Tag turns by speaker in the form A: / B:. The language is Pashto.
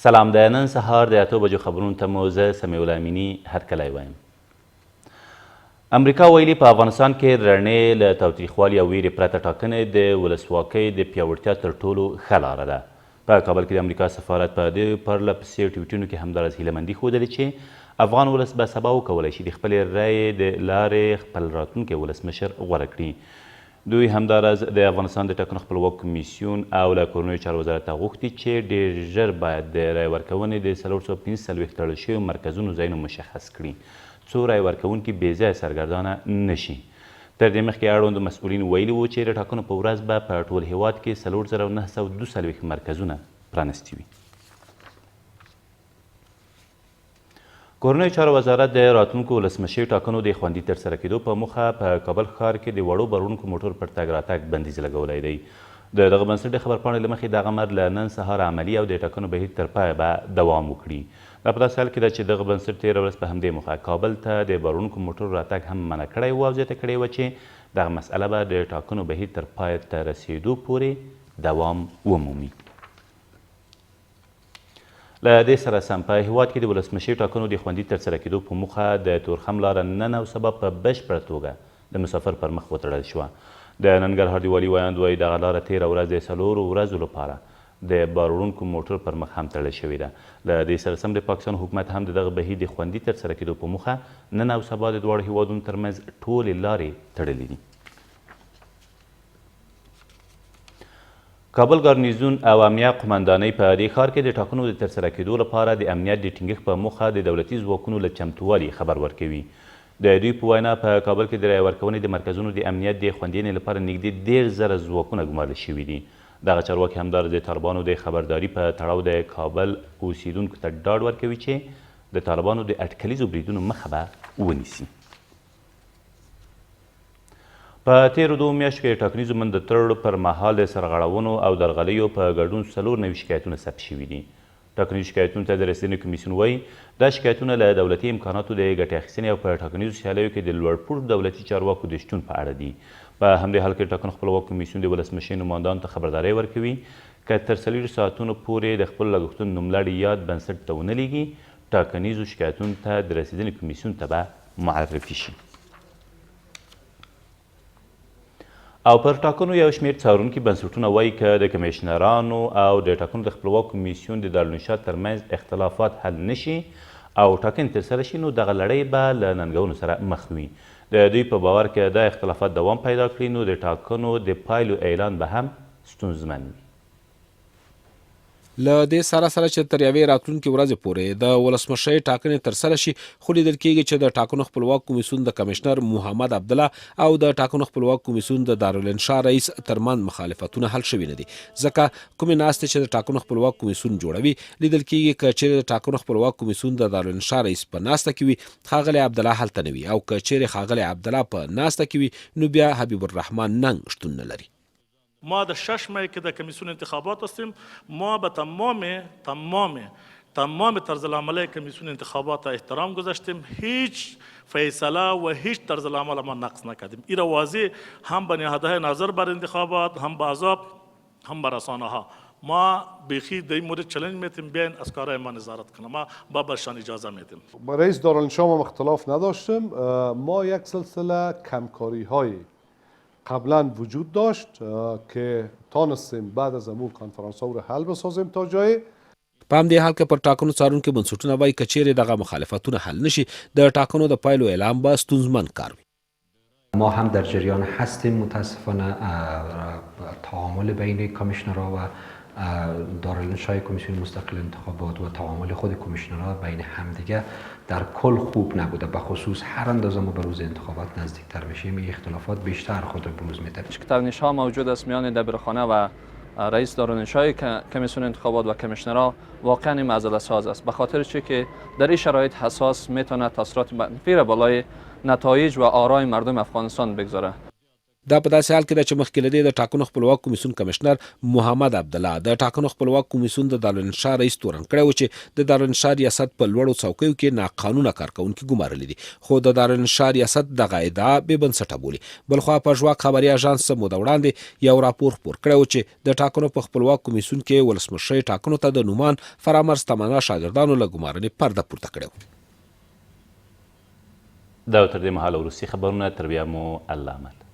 A: سلام د نن سهار د 8 بجو خبرونو ته مو زه سمیع الله امیني هرکلی وایم. امریکا ویلي په افغانستان کې رڼې له تاوتریخوالي او ویرې پرته ټاکنې د ولسواکۍ د پیاوړتیا تر ټولو ښه لاره ده. په کابل کې د امریکا سفارت په دې پرله پسې ټویټونو کې همداراز هیله مندي ښودلې چې افغان ولس به سبا وکولای شي د خپلې رایې د لارې خپل راتلونکی ولسمشر غوره کړي. دوی همداراز د افغانستان د ټاکنو خپلواک کمیسیون او له کورنیو چارو وزارته غوښتي چې ډېر ژر باید د رایې ورکونې د 445 تړل شویو مرکزونو ځایونه مشخص کړي څو رایې ورکوونکي بې ځایه سرګردانه نه شي. تر دې مخکې اړوندو مسؤلینو ویلي وو چې د ټاکنو په ورځ به په ټول هېواد کې 4942 مرکزونه پرانستي وي. کورنیو چارو وزارت د راتلونکو ولسمشرۍ ټاکنو د خوندي ترسره کېدو په موخه په کابل ښار کې د وړو باروړونکو موټرو پر تګ راتګ بندیز لګولی دی. د دغه بنسټ د خبرپاڼې له مخې دغه امر له نن سهاره عملي او د ټاکنو بهیر تر پایه به دوام وکړي. دا په داسې حال کې ده چې دغه بنسټ تېره ورځ په همدې موخه کابل ته د باروړونکو موټرو راتګ هم منع کړی و او زیاته کړې وه چې دغه مسئله به د ټاکنو بهیر تر پای ته رسېدو پورې دوام ومومي. له دې سره سم په هېواد کې د ولسمشرۍ ټاکنو د خوندي ترسره کېدو په موخه د تورخم لاره نن او سبا په بشپړه توګه د مسافر پر مخ وتړل شوه. د ننګرهار د والي ویاند وايي، دغه لاره تېره ورځ د څلورو ورځو لپاره د بار وړونکو موټرو پر مخ هم تړل شوې ده. له دې سره سم د پاکستان حکومت هم د دغه بهیر د خوندي ترسره کېدو په موخه نن او سبا د دواړو هېوادونو ترمنځ ټولې لارې تړلې دي. کابل ګارنیزون او امنیه قومندانۍ په دې ښار کې د ټاکنو د ترسره کېدو لپاره د امنیت د ټینګښت په موخه د دولتي ځواکونو له چمتووالي خبر ورکوي. د دوی په وینا، په کابل کې د رایه ورکونې د مرکزونو د امنیت د خوندیینې لپاره نږدې 30,000 ځواکونه ګمارل شوي دي. دغه چارواکي همداراز د طالبانو د خبرداري په تړاو د کابل اوسېدونکو ته ډاډ ورکوي چې د طالبانو د اټکلیزو بریدونو مخه به ونیسي. په تېرو دوو میاشتو کې د ټاکنیزو مندتړو پر مهال د سرغړونو او درغلیو په ګډون 94 شکایتونه ثبت شوي دي. ټاکنیزو شکایتونو ته د رسېدنې کمیسیون وايي، دا شکایتونه له دولتي امکاناتو د ګټې اخیستنې او په ټاکنیزو سیالیو کې د لوړپوړو دولتي چارواکو د شتون په اړه دي. په همدې حال کې د ټاکنو خپلواک کمیسیون د ولسمشرۍ نوماندانو ته خبرداری ورکوي، که تر 24 ساعتونو پورې د خپلو لګښتونو نوملړ یاد بنسټ ته ونه لېږي، ټاکنیزو شکایتونو ته د رسېدنې کمیسیون ته به معرفي شي. او پر ټاکنو یو شمېر څارونکي بنسټونه وايي که د کمېشنرانو او د ټاکنو د خپلواک کمیسیون د دارالانشا ترمنځ اختلافات حل نه شي او ټاکنې ترسره شي نو دغه لړۍ به له ننګونو سره مخ وي. د دوی په باور که دا اختلافات دوام پیدا کړي نو د ټاکنو د پایلو اعلان به هم ستونزمن وي.
B: له دې سره سره چې تر یوې راتلونکې ورځې پورې د ولسمشرۍ ټاکنې ترسره شي، خو لیدل کېږي چې د ټاکنو خپلواک کمیسیون د کمېشنر محمد عبدالله او د ټاکنو خپلواک کمیسیون د دارالانشا رئیس ترمنځ مخالفتونه حل شوي نه دي، ځکه کومې ناستې چې د ټاکنو خپلواک کمیسیون جوړوي، لیدل کېږي که چېرې د ټاکنو خپلواک کمیسیون د دارالانشا رئیس په ناسته کې وي، ښاغلی عبدالله هلته نه وي او که چېرې ښاغلی عبدالله په ناسته کې وي، نو بیا حبیب الرحمن ننګ شتون نه لري.
C: ما در 6 ماه که در کمیسیون انتخابات هستیم، ما به تمام تمام تمام طرز العمل کمیسیون انتخابات احترام گذاشتیم، هیچ فیصله و هیچ طرز العمل ما نقض نکردیم. این واضح هم به نهادهای ناظر بر انتخابات، هم به احزاب، هم به رسانه ها. ما بیخی در این مورد چلنج میتیم، بیاین از کارهای ما نظارت کنه، ما با برشان اجازه میتیم.
D: با رئیس دارالانشا ما اختلاف نداشتم، ما یک سلسله کمکاری های قبلا وجود داشت که تانستیم بعد از امو کنفرانس ها رو حل بسازیم تا جای.
B: په همدې حال کې پر ټاکنو څارونکي بنسټونه وايي، که چېرې دغه مخالفتونه حل نه شي، د ټاکنو د پایلو اعلان به ستونزمن کار وي.
E: ما هم در جریان هستیم، متاسفانه تعامل بین کمیشنرها و دارالانشای کمیسیون مستقل انتخابات و تعامل خود کمیشنرها بین همدیگه در کل خوب نبوده. به خصوص هر اندازه ما به روز انتخابات نزدیکتر میشیم، این اختلافات بیشتر خود را بروز میده.
F: که تنش‌ها موجود است میان دبیرخانه و رئیس دارالانشای کمیسیون انتخابات و کمیشنرها واقعا معضله ساز است، به خاطر چه که در این شرایط حساس میتونه تاثیرات منفی را بالای نتایج و آرای مردم افغانستان بگذاره.
B: دا په داسې حال کې ده چې مخکې له دې د ټاکنو خپلواک کمیسیون کمشنر محمد عبدالله د ټاکنو خپلواک کمیسیون د دارالانشا رئیس تورن کړی و چې د دارالانشا ریاست په لوړو څوکیو کې ناقانونه کارکوونکي ګمارلي دي، خو د دارالانشا ریاست دغه ادعا بې بنسټه بولي. بلخوا پژواک خبري اژانس څه موده وړاندې یو راپور خپور کړی و چې د ټاکنو په خپلواک کمیسیون کې ولسمشرۍ ټاکنو ته د نومان فرامرز تمنا شاګردانو له ګمارنې پرده پورته کړې وه.
A: دا و تر دې مهاله وروستي خبرونه، تر بیا مو الله مل.